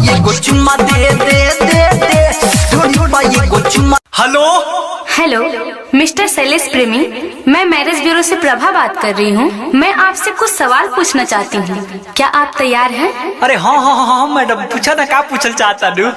एगो चुम्मा दे दे दे दे, ढोरी पर एगो चुम्मा। हेलो हेलो मिस्टर शैलेश प्रेमी, मैं मैरिज ब्यूरो से प्रभा बात कर रही हूँ। मैं आपसे कुछ सवाल पूछना चाहती हूँ, क्या आप तैयार हैं? अरे हाँ हाँ हाँ हाँ मैडम, पूछा ना, का पूछल चाहता नू?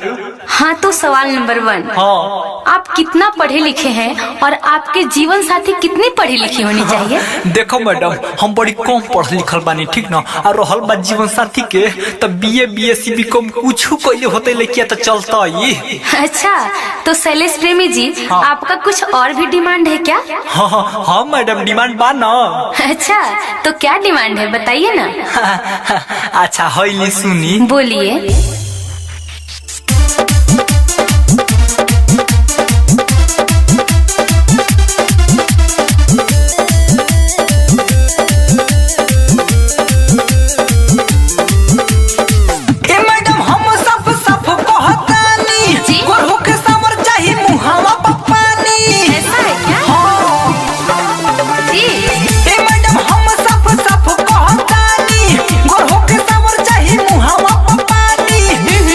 हाँ तो सवाल नंबर 1, हाँ। आप कितना पढ़े लिखे हैं और आपके जीवन साथी कितनी पढ़ी लिखी होनी चाहिए? देखो मैडम, हम बड़ी कम पढ़ल लिखल बानी, ठीक ना? और रहल बा जीवन साथी के, तो BA B S C B com कुछ कइले होते लइकिया तो चलता ही। अच्छा तो शैलेश प्रेमी जी, हाँ। आपका कुछ और भी डिमांड है क्या? हाँ हाँ हाँ मैडम, डिमांड बा ना। अच्छा तो क्या डिमांड है बताइए ना। अच्छा हईली सुनी। बोलिए। ए मैडम, हम सब सब कहतानी जी? गोरहु के सावर चाही मुहावा पर पानी। ऐसा है क्या? हाँ। जी। ए मैडम, हम सब सब कहतानी गोरहु के सावर चाही मुहावा पर पानी।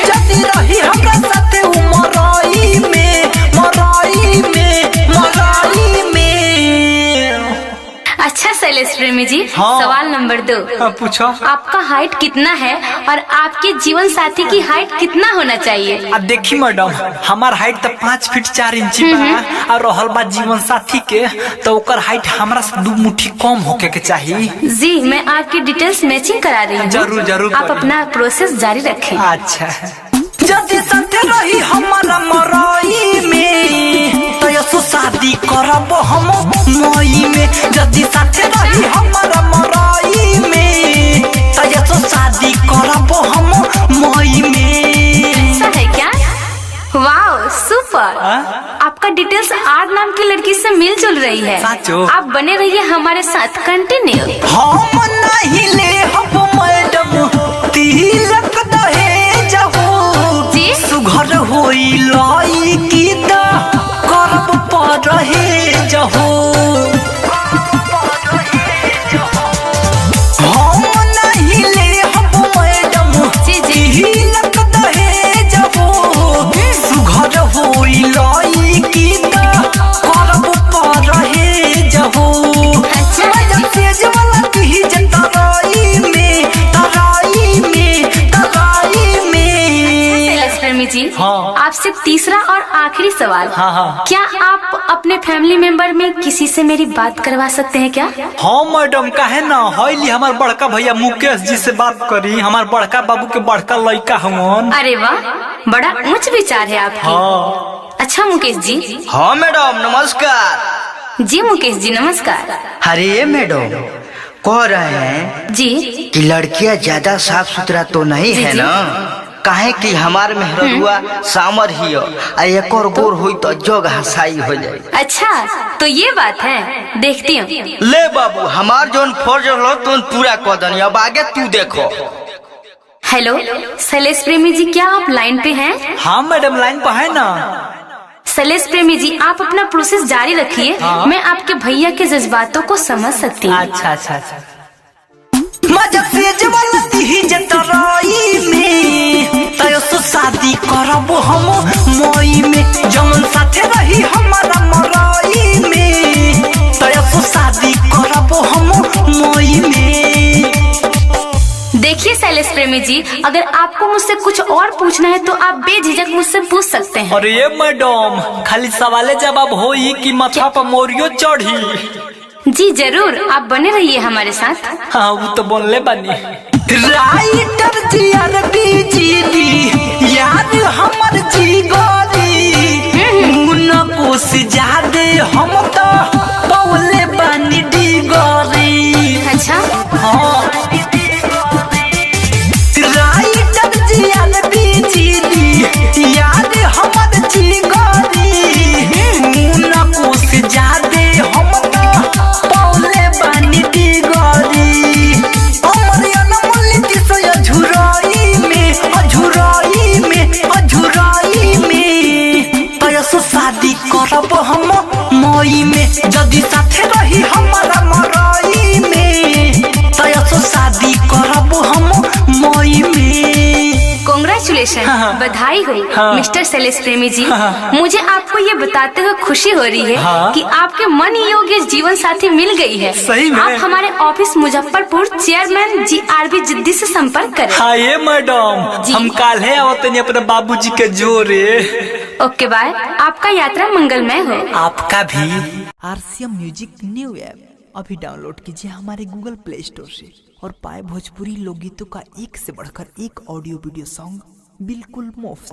जदी रही हमरा साथे उ मरई में, मरई में, मरई में। अच्छा शैलेश प्रेमी जी, हाँ। सवाल नंबर 2, हाँ, पूछो। आपका हाइट कितना है और आपके जीवन साथी की हाइट कितना होना चाहिए? आ देखी मैडम, हमार हाइट तो 5 फीट 4 इंच बा, और रहल बा जीवन साथी के, तो ओकर हाइट हमरा से 2 मुट्ठी कम होके के चाही। जी मैं आपकी डिटेल्स मैचिंग करा रही हूँ। जरूर, जरूर आप करिए। अपना प्रोसेस जारी रखें। अच्छा। जदी साथे रही हमारा मरई में, तो यसो शादी करब हम मई में। जदी साथे रही हमारा मरई में, तो यसो शादी करब हम मई में। ऐसा है क्या? वाह सुपर। हाँ? आपका डिटेल्स are नाम की लड़की से मिल जुल रही है। साचो? आप बने रहिए हमारे साथ कंटिन्यू। हम नहीं ले हम मैडम तिलक दहेज हो, जी? सुघर होई लाई की द करब परहेज हो। हम नहीं ले हम मैडम जी, जी। तिलक दहेज हो, सुघर होई लाई की द करब परहेज हो। अच्छा। मजा तेज वाला तीज तराई में, तराई में, तराई में। शैलेश प्रेमी जी, हाँ। आपसे तीसरा और आखिरी सवाल। हाँ, हाँ। क्या आप अपने फैमिली मेंबर में किसी से मेरी बात करवा सकते हैं क्या? हाँ मैडम, काहे ना, हईली हमार बड़का भैया मुकेश जी से बात करी, हमार बड़का बाबू के बड़का लड़का हवन। अरे वाह, बड़ा ऊंच विचार है आपके। हाँ। अच्छा मुकेश जी। हाँ मैडम नमस्कार। जी मुकेश जी नमस्कार। अरे ये मैडम कह रहे हैं जी कि लड़कियां ज्यादा साफ सुथरा तो नहीं जी, है जी। ना? काहे कि हमार मेहररुआ सामर ही हो, आ एकर गोर हुई तो जग हसाई हो जाए। अच्छा तो ये बात है, देखती हूँ। ले बाबू, हमार जोन फर्ज रहो तोन पूरा कर दनी, अब आगे तू देखो। हेलो शैलेश प्रेमी जी, क्या आप लाइन पे हैं? हाँ मैडम, लाइन पर है ना। शैलेश प्रेमी जी, आप अपना प्रोसेस जारी रखिए। हाँ। मैं आपके भैया के जज्बातों को समझ सकती हूँ। अच्छा अच्छा अच्छा। मजा तेज वाला तीज तराई में, तो यसो शादी करब हम मई में। जमन साथे रही हमारा मरई में, तो यसो शादी करब हम मई में। देखिए शैलेश प्रेमी जी, अगर आपको मुझसे कुछ और पूछना है तो आप बेझिझक मुझसे पूछ सकते हैं। अरे ये मैडम, खाली सवाले जवाब होई कि माथा पर मोरियो चढ़ी? जी जरूर, आप बने रहिए हमारे साथ। हाँ वो तो बोलले बानी। राइटर जी अरबी जी दी यार हमर जी गोरी, मुन कोस जादे हम तो पौले बानी डिगरी। अच्छा। हाँ। राइटर जी अरबी जी दी यार हमर जी गोरी, मुन कोस जादे हम तो पौले बानी डिगरी। अमर अनमोल दिसय झुराई में, अझुराई में, अझुराई में। तयसो शादी करब हम मई में, जदी साथे रही हमारा मरई में, तयसो शादी करब हम मई में। कांग्रेचुलेशन। कॉन्ग्रेचुलेशन, बधाई हो। हाँ। मिस्टर शैलेश प्रेमी जी, हाँ। मुझे आपको ये बताते हुए खुशी हो रही है हाँ। कि आपके मन योग्य जीवन साथी मिल गई है। सही में? आप हमारे office Muzaffarpur chairman G R B Ziddi से संपर्क करें। हाँ ये मैडम, जी। हम काल है आवतनी अपने बाबूजी के जोरे। ओके बाय, आपका यात्रा मंगलमय हो। आपका भी। आरसीएम म्यूजिक न्यू ऐप अभी डाउनलोड कीजिए हमारे गूगल प्ले स्टोर से और पाए भोजपुरी लोकगीतों का एक से बढ़कर एक ऑडियो वीडियो सॉन्ग बिल्कुल मुफ्त।